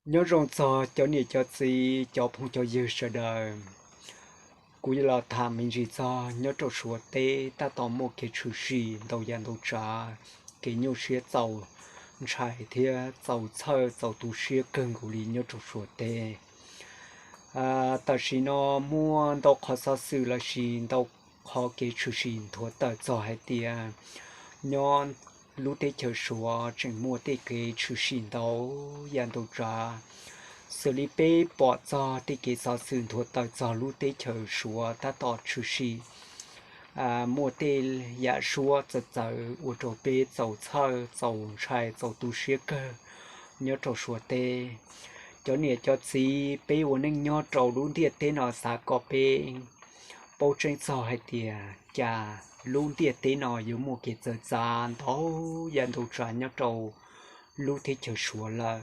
Nyob zoo txog cov niam cov txiv, cov phooj cov ywg sawv daws. Kuv los tham me ntsis txog nyob rau Suav teb tab tom muaj kev tshwm sim ntau yam ntau tsav, kev nyuaj siab txaus ntshai thiab txaus txhawj txaus tu siab kawg nkaus li nyob rau Suav teb. Tam sim no muaj ntau qhov xov xwm lossis ntau qhov kev tshwm sim nthuav tawm txog hais tias nyob lub teb chaws Suav tseem muaj tej kev tshwm sim ntau yam ntau tsav, xws li peb pom txog tej kev xov xwm nthuav tawm txog lub teb chaws Suav tab tom tshwm sim muaj tej yam suab txawv txawv ua rau peb txaus txhawj txaus ntshai txaus tu siab kawg nyob rau Suav teb. Cov niam cov txiv, peb ua neej nyob rau lub ntiaj teb no xav kom peb paub tseeb txog hais tias cas lub ntiaj teb no yuav muaj kev txawv txav ntau yam ntau tsav nyob rau lub teb chaws Suav lawm.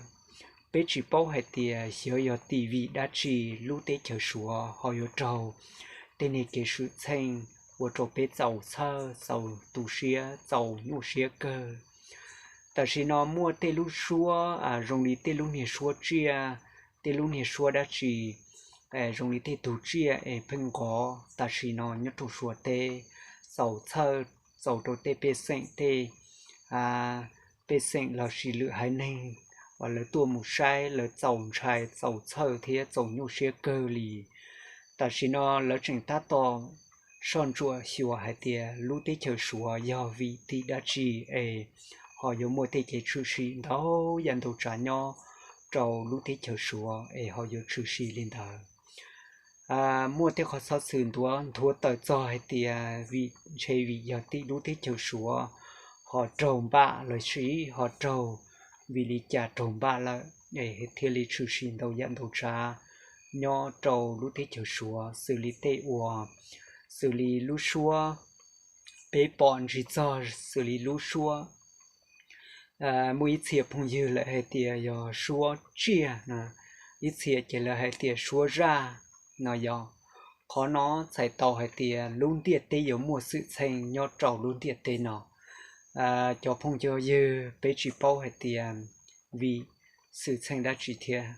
Peb tsis paub hais tias xyov yog tim vim dab tsi lub teb chaws Suav ho yuav raug tej niag kev xwm txheej ua rau peb txaus txhawj txaus tu siab txaus nyuaj siab kawg. Tam sim no muaj tej lub suab zoo li tej lub niag suab tsiaj, tej lub niag suab dab tsi zoo li tej tug tsiaj es pheej nqov tam sim no nyob rau Suav teb, txaus txhawj txaus rau tej pej xeem tej pej xeem lossis lwm haiv neeg uas lawv tuaj mus saib lawv txaus ntshai txaus txhawj thiab txaus nyuaj siab kawg li. Tam sim no lawv tseem tab tom soj ntsuam xyuas hais tias lub teb chaws Suav yog vim tim dab tsi es ho yuav muaj tej kev tshwm sim ntau yam ntau tsav nyob rau lub teb chaws Suav es ho yuav tshwm sim li ntawd. Muaj tej qhov xov xwm nthuav tawm txog hais tias vim ntshe vim yog tim lub teb chaws Suav ho raug npam lossis ho raug vim li cas raug npam lawm es thiaj li tshwm sim ntau yam ntau tsav nyob rau lub teb chaws Suav, xws li tej uas, xws li lub suab peb pom ntsis txog xws li lub suab, muaj ib txhia phooj ywg lawv hais tias yog suab tsiaj, ib txhia ces lawv hais tias suab zaj no yog. Qhov no txhais tau hais tias lub ntiaj teb yuav muaj xwm txheej nyob rau lub ntiaj teb no. Cov phooj cov ywg, peb tsis paub hais tias vim xwm txheej dab tsi thiab,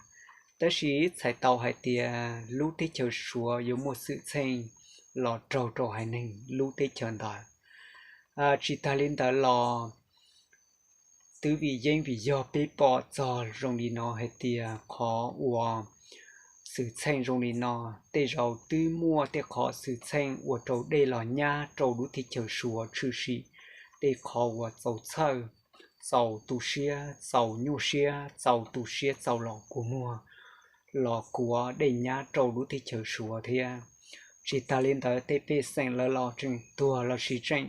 tab sis txhais tau hais tias lub teb chaws Suav yuav muaj xwm txheej los raug rau haiv neeg lub teb chaws ntawd. Tsis tas li ntawd los twb vim yeeb vim yog peb pom txog zoo li no hais tias qhov uas xwm txheej zoo li no, tej zaum twb muaj tej qhov xwm txheej ua rau dej los nyab rau lub teb chaws Suav tshwm sim tej qhov uas txaus txhawj, txaus tu siab, txaus nyuaj siab, txaus tu siab, txaus los kua muag, los kuav dej nyab rau lub teb chaws Suav thiab. Tsis tas li ntawd tej pej xeem lawv los tseem tuag lossis tseem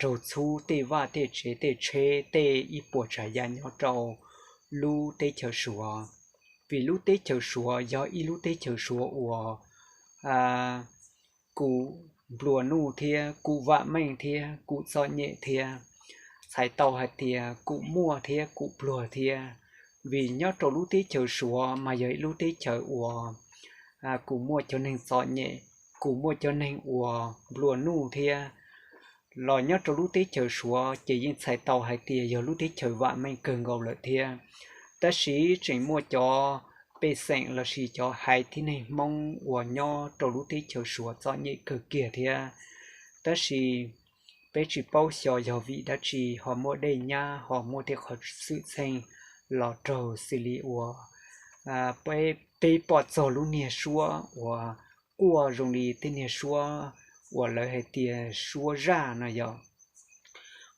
raug txhub tej vaj tej tsev tej tsheb tej ib puas tsav yam nyob rau lub teb chaws Suav. Vim lub teb chaws Suav yog ib lub teb chaws Suav uas kuj nplua nuj thiab kuj vam meej thiab kuj txom nyem thiab, txhais tau hais tias kuj muaj thiab kuj pluag thiab. Vim nyob rau lub teb chaws Suav mas yog ib lub teb chaws uas kuj muaj cov neeg txom nyem, kuj muaj cov neeg uas nplua nuj thiab. Los nyob rau lub teb chaws Suav ces yeej txhais tau hais tias yog lub teb chaws vam meej kawg nkaus lawm thiab. Tab sis tseem muaj cov pej xeem lossis cov haiv tib neeg Hmoob uas nyob rau lub teb chaws Suav txom nyem kawg kiag thiab. Tab sis peb tsis paub xyov yog vim dab tsi ho muaj dej nyab ho muaj tej qhov xwm txheej los raug xws li uas peb pom txog lub niag suab uas quaj zoo li tej niag suab uas lawv hais tias suab zaj no yog.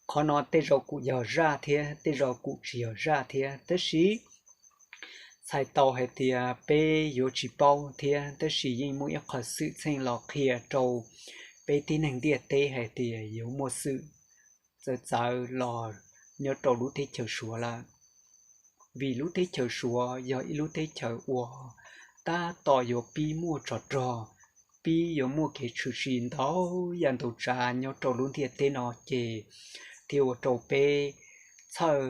Qhov no tej zaum kuj yog zaj thiab tej zaum kuj tsis yog zaj thiab, tab sis txhais tau hais tias peb yuav tsis paub thiab, tab sis yeej muaj ib qhov xwm txheej los qhia rau peb tib neeg ntiaj teb hais tias yuav muaj xwm txawv txawv los nyob rau lub teb chaws Suav lawm. Vim lub teb chaws Suav yog ib lub teb chaws uas tab tom yuav pib muaj tsov rog, pib yuav muaj kev tshwm sim ntau yam ntau tsav nyob rau lub ntiaj teb no ces thiaj ua rau peb txhawj,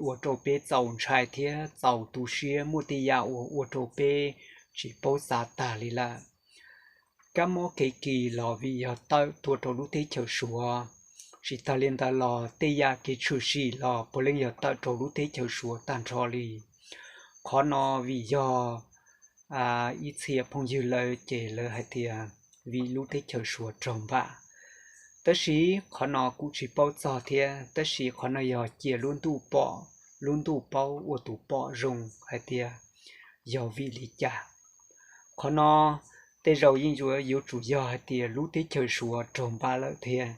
ua rau peb txaus ntshai thiab txaus tu siab, muaj tej yam uas ua rau peb tsis paub xav tag li lawm. Kab mob kev kis los vim yog tawm tuaj rau lub teb chaws Suav, tsis tas li ntawd los tej yam kev tshwm sim los puav leej yog tawm rau lub teb chaws Suav tag nrho li. Qhov no vim yog ib txhia phooj ywg lawv ces lawv hais tias vim lub teb chaws Suav raug npam. Tab sis qhov no kuv tsis paub txog thiab, tab sis qhov no yog cia lub ntuj pom, lub ntuj paub ua tus pom zoo hais tias yog vim li cas. Qhov no tej zaum yeej yuav yuav tsum yog hais tias lub teb chaws Suav raug npam lawm thiab,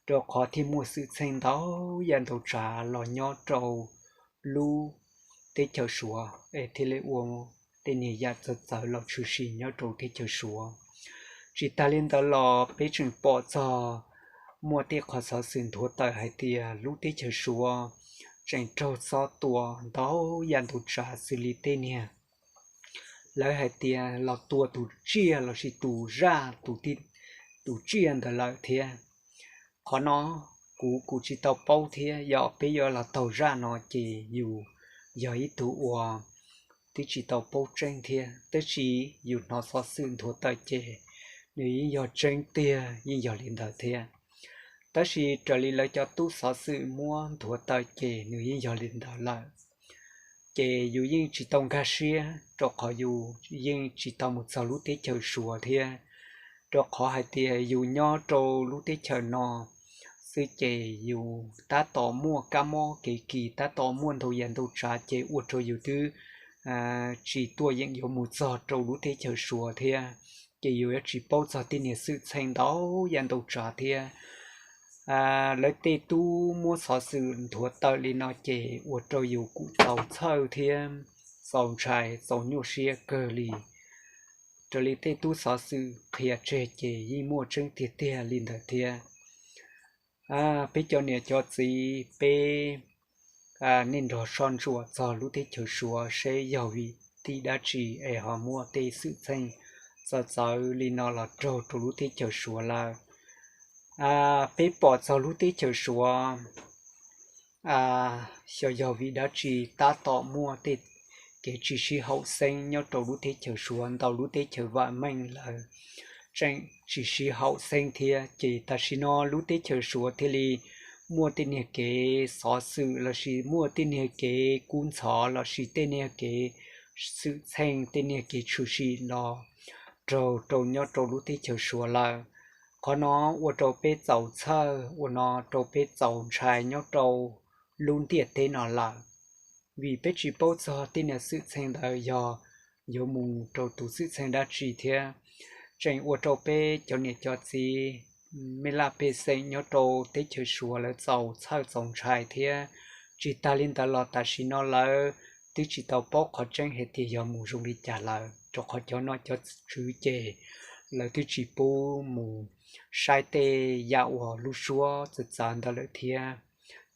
rau qhov thiaj muaj xwm txheej ntau yam ntau tsav los nyob rau lub teb chaws Suav es thiaj li ua tej niag yam txawv txawv los tshwm sim nyob rau teb chaws Suav. Tsis tas li ntawd los peb tseem pom txog muaj tej qhov xov xwm nthuav tawm hais tias lub teb chaws Suav tseem raug xob tua ntau yam ntau tsav xws li tej niag lawv hais tias los tua tus tsiaj lossis tus zaj, tus tsiaj ntawd lawm thiab. Qhov no kuv kuv tsis tau paub thiab, yog peb yuav los taug zaj no ces yus yog ib tug uas twb tsis tau paub tseeb thiab, tab sis yus hnov xov xwm nthuav tawm ces nws yeej yog tseeb tiag, yeej yog li ntawd thiab. Tab sis raws li lawv cov tub xov xwm muab nthuav tawm ces nws yeej yog li ntawd lawm. Ces yus yeej tsis tau nkag siab rau qhov yus yeej tsis tau mus txog lub teb chaws Suav thiab, rau qhov hais tias yus nyob rau lub teb chaws no xwb ces yus tab tom muaj kab mob kev kis, tab tom muaj ntau yam ntau tsav ces ua rau yus twb tsis tuaj yeem yuav mus txog rau lub teb chaws Suav thiab, ces yus yuav tsis paub txog tej niag xwm txheej ntau yam ntau tsav thiab. Lawv tej tub muab xov xwm nthuav tawm li no ces ua rau yus kuj txaus txhawj thiab txaus ntshai txaus nyuaj siab kawg li. Raws li tej tub xov xwm qhia tseg ces yeej muaj tseeb tiag tiag li ntawd thiab. Peb cov niam cov txiv, peb nej nrog soj ntsuam txog lub teb chaws Suav seb yog vim tim dab tsi es ho muaj tej xwm txheej txawv txawv li no los raug rau lub teb chaws Suav lawm. Peb pom txog lub teb chaws Suav xyov yog vim dab tsi tab tom muaj tej kev tsis sib haum xeeb nyob rau lub teb chaws Suav, ntau lub teb chaws vam meej lawv tseem tsis sib haum xeeb thiab, ces tam sim no lub teb chaws Suav thiaj li muaj tej niag kev xov xwm lossis muaj tej niag kev kub ntxhov lossis tej niag kev xwm txheej, tej niag kev tshwm sim los raug rau nyob rau lub teb chaws Suav lawm. Qhov no ua rau peb txaus txhawj, ua no rau peb txaus ntshai nyob rau lub ntiaj teb no lawm. Vim peb tsis paub txog tej niag xwm txheej ntawd yog yuav mus rau tus xwm txheej dab tsi thiab, tseem ua rau peb cov niam cov txiv, mej laj pej xeem nyob rau teb chaws Suav lawv txaus txhawj txaus ntshai thiab. Tsis tas li ntawd los tam sim no lawv twb tsis tau paub qhov tseeb hais tias yog mus zoo li cas lawm, rau qhov cov nom cov tswv ces lawv twb tsis pub mus saib tej yam uas lub suab txawv txawv ntawd lawm thiab.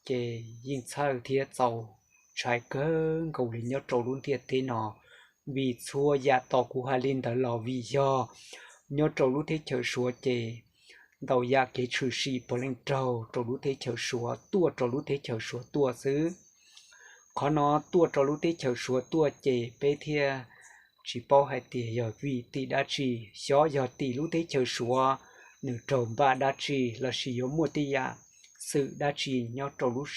Ces yeej txhawj thiab txaus ntshai kawg nkaus li nyob rau lub ntiaj teb no, vim txhua yam tom kuv hais li ntawd los vim yog nyob rau lub teb chaws Suav ces ntau yam kev tshwm sim puav leej raug rau lub teb chaws Suav, tuaj rau lub teb chaws Suav tuaj xwb. Qhov no tuaj rau lub teb chaws Suav tuaj ces peb thiaj tsis paub hais tias yog vim tim dab tsi, xyov yog tim lub teb chaws Suav nws raug npam dab tsi lossis yuav muaj tej yam xwm dab tsi nyob rau lub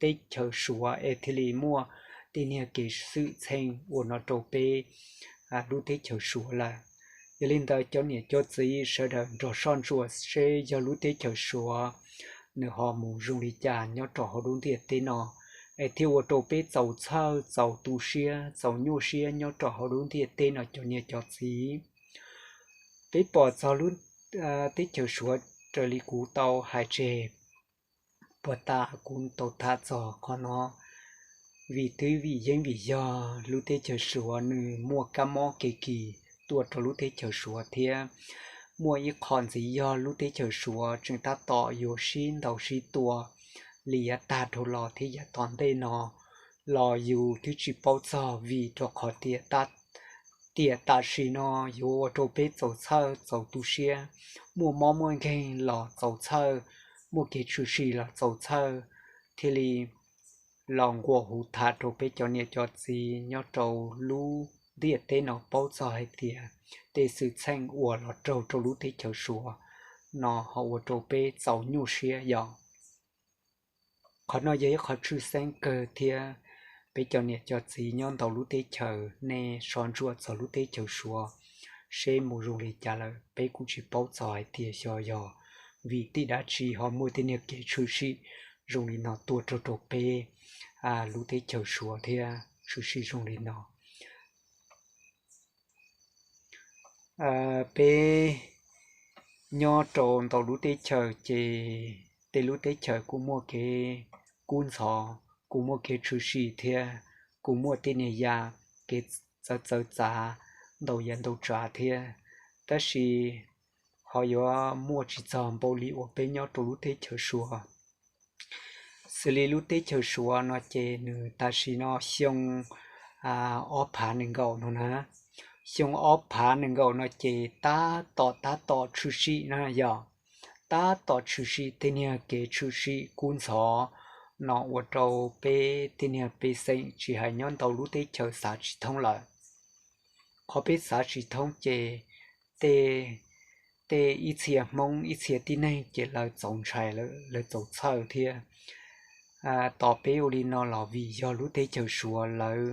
teb chaws Suav es thiaj li muaj tej niag kev xwm txheej ua no rau peb lub teb chaws Suav lawm. Yog li ntawd cov niam cov txiv sawv daws nrog soj ntsuam seb yog lub teb chaws Suav nws ho mus zoo li cas nyob rau hauv lub ntiaj teb no, es thiaj ua rau peb txaus txhawj, txaus tu siab, txaus nyuaj siab nyob rau hauv lub ntiaj teb no cov niam cov txiv. Peb pom txog lub teb chaws Suav raws li kuv tau hais tseg puag ta kuv tau tham txog qhov no, vim twb vim yeeb vim yog lub teb chaws Suav nws muaj kab mob kev kis tuaj rau lub teb chaws Suav thiab muaj ib qho ntxiv yog lub teb chaws Suav tseem tab tom yuav sib ntaus sib tua li yav tag dhau los thiab yav tom ntej no los yus twb tsis paub txog vim rau qhov tias tiam tam sim no yuav ua rau peb txaus txhawj txaus tu siab, muaj mob muaj nkeeg los txaus txhawj, muaj kev tshwm sim los txaus txhawj, thiaj li los nquas hu tham rau peb cov niam cov txiv nyob rau lub ntiaj teb no paub txog hais tias tej xwm txheej uas los raug rau lub teb chaws Suav no ho ua rau peb txaus nyuaj siab yog. Qhov no yog ib qhov tshwj xeeb kawg thiab peb cov niam cov txiv nyob ntau lub teb chaws, nej soj ntsuam txog lub teb chaws Suav seb mus zoo li cas lawm, peb kuj tsis paub txog hais tias xyov yog vim tej dab tsi ho muaj tej niag kev tshwm sim zoo li no tuaj rau rau peb lub teb chaws Suav thiab tshwm sim zoo li no. Peb nyob rau ntau lub teb chaws ces tej lub teb chaws kuj muaj kev kub ntxhov, kuj muaj kev tshwm sim thiab, kuj muaj tej niag yam kev txawv txawv txav ntau yam ntau tsav thiab, tab sis ho yuav muaj tsis txog npaum li uas peb nyob rau lub teb chaws Suav. Xws li lub teb chaws Suav no ces nws tam sim no xyoo ob phav nees nkaum no na, xyoo ob phav nees nkaum no ces tab tom tab tom tshwm sim na yog, tab tom tshwm sim tej niag kev tshwm sim kub ntxhov no ua rau peb tej niag pej xeem tsis hais nyob ntau lub teb chaws xav tsis thoob lawm. Qhov peb xav tsis thoob ces tej ib txhia Hmoob ib txhia tib neeg ces lawv txaus ntshai, lawv txaus txhawj thiab. Tos peb ua li no los vim yog lub teb chaws Suav lawv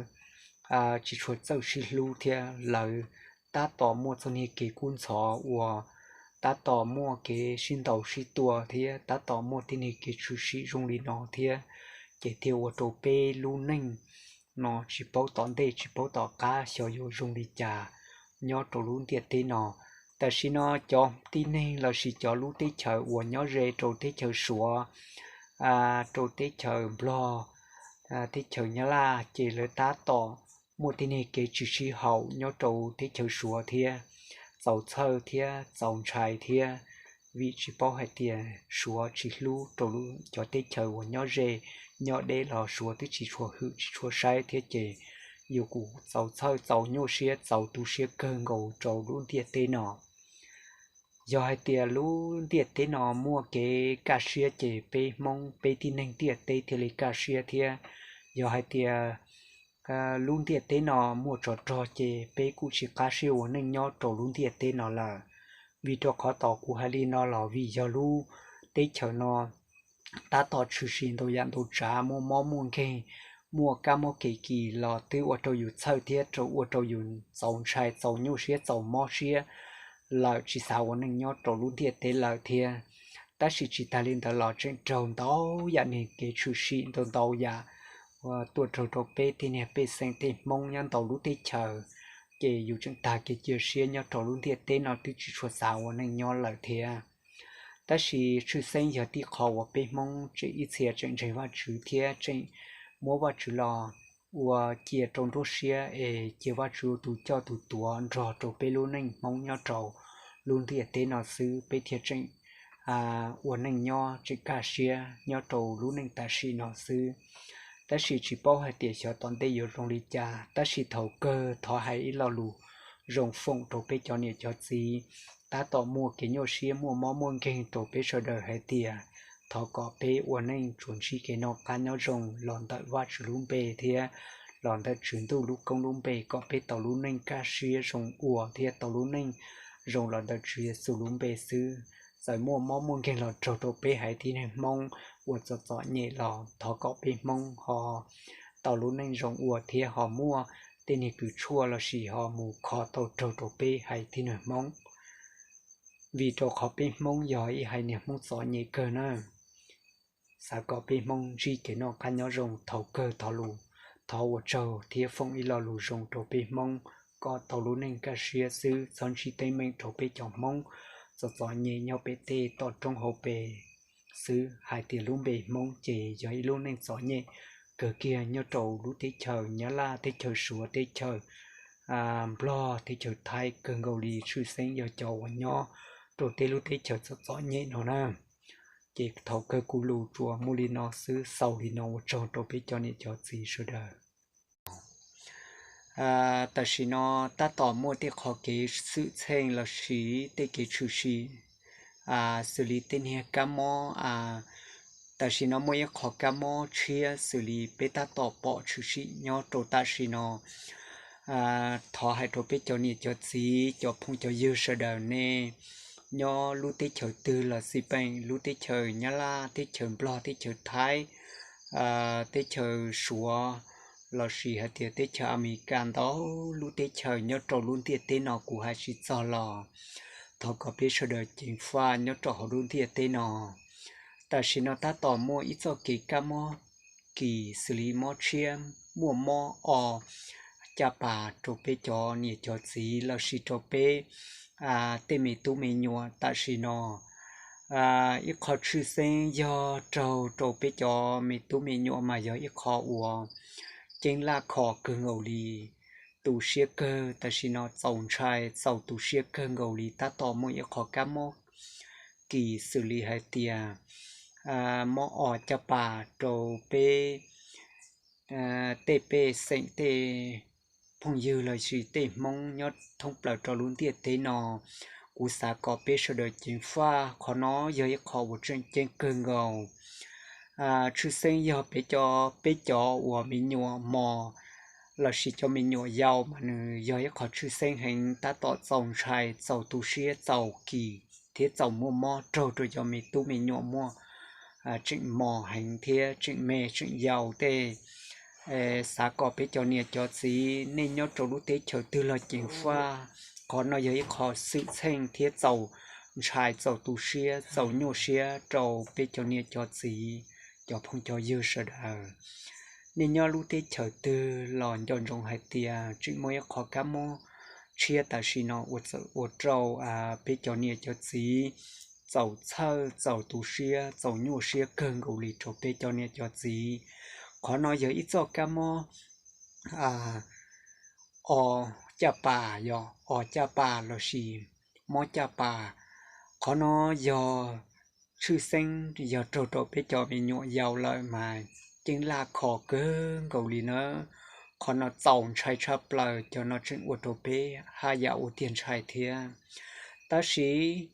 tsis tshua txawj sib hlub thiab lawv tab tom muaj txoj niag kev kub ntxhov uas tab tom muaj kev sib ntaus sib tua thiab tab tom muaj tej niag kev tshwm sim zoo li no thiab, ces thiaj ua rau peb lub neej no tsis paub tom ntej tsis paub tom qab xyov yuav zoo li cas nyob rau lub ntiaj teb no. Tam sim no cov tib neeg lossis cov lub teb chaws uas nyob ze rau teb chaws Suav, rau teb chaws Nplog, teb chaws Nyab Laj ces lawv tab tom muaj tej niag kev tsis sib haum nyob rau teb chaws Suav thiab, txaus txhawj thiab txaus ntshai thiab, vim tsis paub hais tias Suav tsis hlub rau cov teb chaws uas nyob ze nyob deb los Suav twb tsis tshua hwm tsis tshua saib thiab ces yus kuj txaus txhawj txaus nyuaj siab txaus tu siab kawg nkaus rau lub ntiaj teb no. Yog hais tias lub ntiaj teb no muaj kev kaj siab ces peb Hmoob peb tib neeg ntiaj teb thiaj li kaj siab thiab. Yog hais tias lub ntiaj teb no muaj tsov rog ces peb kuj tsis qab siab ua neej nyob rau lub ntiaj teb no lawm. Vim rau qhov tom kuv hais li no los vim yog lub teb chaws no tab tom tshwm sim ntau yam ntau tsav, muaj mob muaj nkeeg, muaj kab mob kev kis los twb ua rau yus txhawj thiab ua rau yus txaus ntshai txaus nyuaj siab txaus mob siab lawm tsis xav ua neej nyob rau lub ntiaj teb lawm thiab. Tab sis tsis tas li ntawd los tseem raug ntau yam niag kev tshwm sim ntau ntau yam tuaj raug rau peb tej niag pej xeem tej Hmoob nyob ntau lub teb chaws, ces yus tseem tag kev cia siab nyob rau lub ntiaj teb no twb tsis tshua xav ua neej nyob lawm thiab. Tab sis tshwj xeeb yog tib qho uas peb Hmoob tseem ib txhia tseem ntseeg Vajtswv thiab tseem muab Vajtswv los ua cia rau nruab siab es cia Vajtswv ua tus coj tus tuav nrog rau peb lub neej Hmoob nyob rau lub ntiaj teb no xwb peb thiaj tseem ua neej nyob tseem kaj siab nyob rau lub neej tam sim no xwb. Tab sis tsis paub hais tias xyov tom ntej yuav zoo li cas, tab sis thaum kawg thov hais ib lo lus zoo foom rau peb cov niam cov txiv tab tom muaj kev nyuaj siab muaj mob muaj nkeeg rau peb sawv daws hais tias thov kom peb ua neej tsuas ntsib kev noj qab nyob zoo los ntawm Vajtswv lub npe thiab los ntawm Tswv Ntuj lub koob lub npe kom peb tau lub neej kaj siab zoo ua thiab tau lub neej zoo los ntawm Tswv Yexus lub npe xwb. Txawm muaj mob muaj nkeeg los raug rau peb haiv tib neeg Hmoob ua txom txom nyem los thov kom peb Hmoob ho tau lub neej zoo ua thiab ho muaj tej niag kws tshuaj lossis ho mus kho tau raug rau peb haiv tib neeg Hmoob. Vim rau qhov peb Hmoob yog ib haiv niag Hmoob txom nyem kawg na. Xav kom peb Hmoob ntsib kev noj qab nyob zoo, thaum kawg thov lus, thov ua tsaug thiab foom ib lo lus zoo rau peb Hmoob kom tau lub neej kaj siab xwb, txhob ntsib teeb meem rau peb cov Hmoob txom txom nyem nyob pem tej toj roob hauv pes xwb. Hais tias lub npe Hmoob ces yog ib lub neej txom nyem kawg kiag nyob rau lub teb chaws Nyab Laj, teb chaws Suav, teb chaws Nplog, teb chaws Thaib, kawg nkaus li tshwj xeeb yog cov uas nyob rau tej lub teb chaws txom txom nyem no na. Ces thaum kawg kuv lus tsuas muaj li no xwb, xaus li no ua tsaug rau peb cov niam cov txiv sawv daws. Tam sim no tab tom muaj tej qhov kev xwm txheej lossis tej kev tshwm sim xws li tej niag kab mob. Tam sim no muaj ib qho kab mob tshiab xws li peb tab tom pom tshwm sim nyob rau tam sim no. Thov hais rau peb cov niam cov txiv cov phooj cov ywg sawv daws nej nyob lub teb chaws twg los xij peem, lub teb chaws Nyab Laj, teb chaws Nplog, teb chaws Thaib, teb chaws Suav, lossis hais tias teb chaws Amelikas ntau lub teb chaws nyob rau lub ntiaj teb no kuv hais tsis txog los thov kom peb sawv daws ceev faj nyob rau hauv lub ntiaj teb no. Tam sim no tab tom muaj ib txoj kev kab mob kis xws li mob tshiab, muaj mob o caj pas rau peb cov niam cov txiv lossis rau peb tej me tub me nyuam tam sim no. Ib qho tshwj xeeb yog raug rau peb cov me tub me nyuam mas yog ib qho uas ceeb laj kho kawg nkaus li, tu siab kawg, tam sim no txaus ntshai txaus tu siab kawg nkaus li. Tab tom muaj ib qho kab mob kis xws li hais tias mob o caj pas rau peb tej pej xeem tej phooj ywg lossis tej Hmoob nyob thoob plaws rau lub ntiaj teb no. Kuv xav kom peb sawv daws ceev faj, qhov no yog ib qho uas tseem ceeb kawg nkaus. Tshwj xeeb yog peb cov, peb cov uas me nyuam mos lossis cov me nyuam yau mas nws yog ib qho tshwj xeeb heev, tab tom txaus ntshai txaus tu siab txaus kis thiab txaus muaj mob raug rau cov me tub me nyuam muaj tseem mos heev thiab tseem me tseem yau tej. Xav kom peb cov niam cov txiv nej nyob rau lub teb chaws twg los ceev faj, qhov no yog ib qho xwm txheej thiab txaus ntshai txaus tu siab txaus nyuaj siab rau peb cov niam cov txiv, cov phooj cov ywg sawv daws. Nej nyob lub teb chaws twg los nco ntsoov hais tias tseem muaj ib qho kab mob tshiab tam sim no uas txawm ua rau peb cov niam cov txiv txaus txhawj txaus tu siab txaus nyuaj siab kawg nkaus li rau peb cov niam cov txiv. Qhov no yog ib txoj kab mob o caj pas, yog o caj pas lossis mob caj pas. Qhov no yog tshwj xeeb yog raug rau peb cov me nyuam yau lawm mas ceeb laj kho kawg nkaus li na. Qhov no txaus ntshai tshaj plaws, cov no tseem ua rau peb haj yam ua tiag ntshai thiab. Tab sis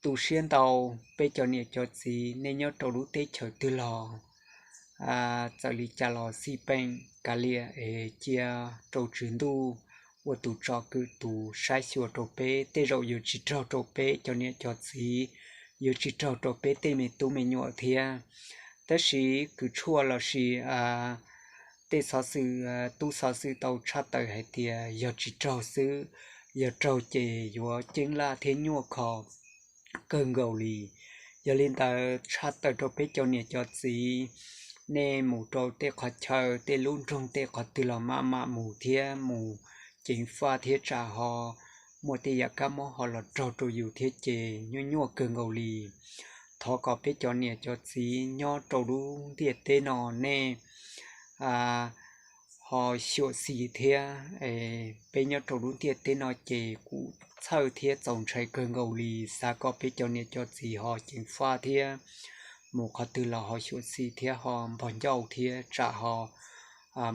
tu siab ntau peb cov niam cov txiv nej nyob rau lub teb chaws twg los txawm li cas los xij peem kav liam es cia rau Tswv Ntuj ua tus tsom kwm tus saib xyuas rau peb. Tej zaum yuav tsis raug rau peb cov niam cov txiv, yuav tsis raug rau peb tej me tub me nyuam thiab. Tab sis kws tshuaj lossis tej xov xwm, tub xov xwm tau tshaj tawm hais tias yog tsis raug xwb, yog raug ces yuav ceeb laj thiab nyuaj kho kawg nkaus li. Yog li ntawd tshaj tawm rau peb cov niam cov txiv, nej mus rau tej qhov chaw tej lub nroog tej qhov twg los maj mam mus thiab mus ceev faj thiab tsam ho muaj tej yam kab mob ho los raug rau yus thiab ces nyuaj nyuaj kawg nkaus li. Thov kom peb cov niam cov txiv nyob rau lub ntiaj teb no nej ho xyuam xim thiab. Peb nyob rau lub ntiaj teb no ces kuj txhawj thiab txaus ntshai kawg nkaus li. Xav kom peb cov niam cov txiv ho ceev faj thiab mus qhov twg los ho xyuam xim thiab ho npog ncauj thiab tsam ho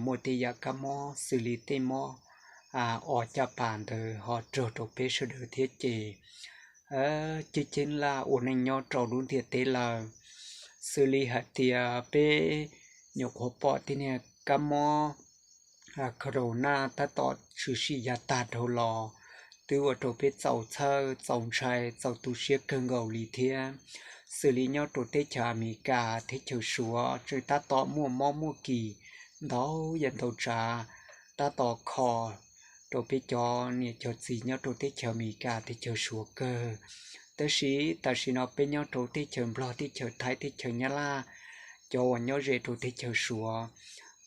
muaj tej yam kab mob xws li tej mob o caj pas ntawd ho raug rau peb sawv daws thiab ces ceeb ceeb laj ua neej nyob rau lub ntiaj teb lawm. Xws li hais tias peb nyuam qhuav pom tej niag kab mob corona tab tom tshwm sim yav tag dhau los twb ua rau peb txaus txhawj txaus ntshai txaus tu siab kawg nkaus li thiab. Xws li nyob rau teb chaws Amelikas, teb chaws Suav tseem tab tom muaj mob muaj kis ntau yam ntau tsav tab tom kho rau peb cov niam cov txiv nyob rau teb chaws Amelikas teb chaws Suav kawg. Tab sis tam sim no peb nyob rau teb chaws Nplog, teb chaws Thaib, teb chaws Nyab Laj, cov uas nyob ze rau teb chaws Suav,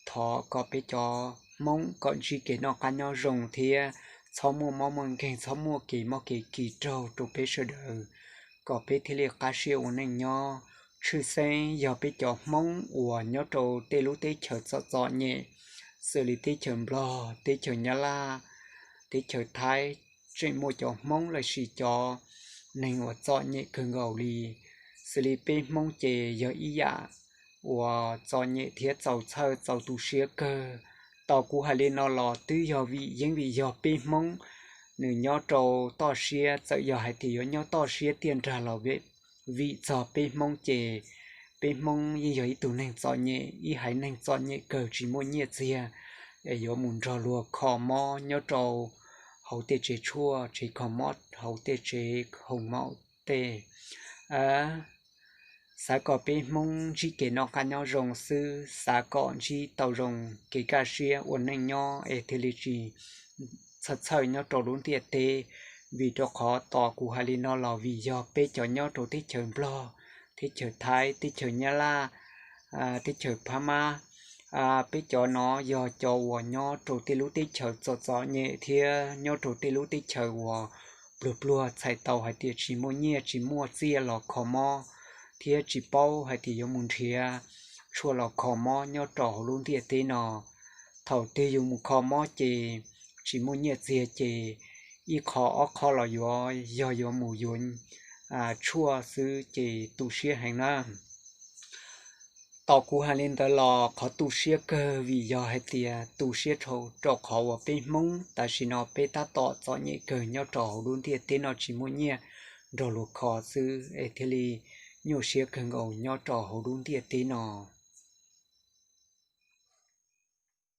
thov kom peb cov Hmoob kom ntsib kev noj qab nyob zoo thiab txhob muaj mob muaj nkeeg, txhob muaj kev mob kev kis raug rau peb sawv daws, kom peb thiaj li qab siab ua neej nyob. Tshwj xeeb yog peb cov Hmoob uas nyob rau tej lub teb chaws txom txom nyem, xws li teb chaws Nplog, teb chaws Nyab Laj, teb chaws Thaib, tseem muaj cov Hmoob lossis cov neeg uas txom nyem kawg nkaus li. Xws li peb Hmoob ces yog ib yam uas txom nyem thiab txaus txhawj txaus tu siab kawg. Tau kuv hais li no los twb yog vim yeej vim yog peb Hmoob nws nyob rau toj siab, txawm yog hais tias yuav nyob toj siab tiaj nrag los vim txog peb Hmoob ces peb Hmoob yeej yog ib tug neeg txom nyem, ib haiv neeg txom nyem kawg tsis muaj nyiaj txiag es yuav mus nrog luag kho mob nyob rau hauv tej tsev tshuaj, tsev kho mob, hauv tej tsev hoos maum tej. xav kom peb Hmoob ntsib kev noj qab nyob zoo xwb, xav kom ntsib tau zoo kev kaj siab ua neej nyob es thiaj li tsis txhawj txhawj nyob rau lub ntiaj teb. Vim rau qhov tos kuv hais li no los vim yog peb cov nyob rau teb chaws Nplog, teb chaws Thaib, teb chaws Nyab Laj, teb chaws Phab Mab, peb cov no yog cov uas nyob rau tej lub teb chaws txom txom nyem thiab nyob rau tej lub teb chaws uas pluag pluag txhais tau hais tias tsis muaj nyiaj tsis muaj txiaj los kho mob thiab tsis paub hais tias yuav mus nrhiav tshuaj los kho mob nyob rau hauv lub ntiaj teb no. Thaum twg yus mus kho mob ces tsis muaj nyiaj txiag ces ib qho ob qho los yuav yog yuav mus yuav tshuaj xwb ces tu siab heev na. Tos kuv hais li ntawd los qhov tu siab kawg vim yog hais tias tu siab rau qhov uas peb Hmoob tam sim no peb tab tom txom nyem kawg nyob rau hauv lub ntiaj teb no tsis muaj nyiaj nrog luag kho xwb es thiaj li nyuaj siab kawg nkaus nyob rau hauv lub ntiaj teb no.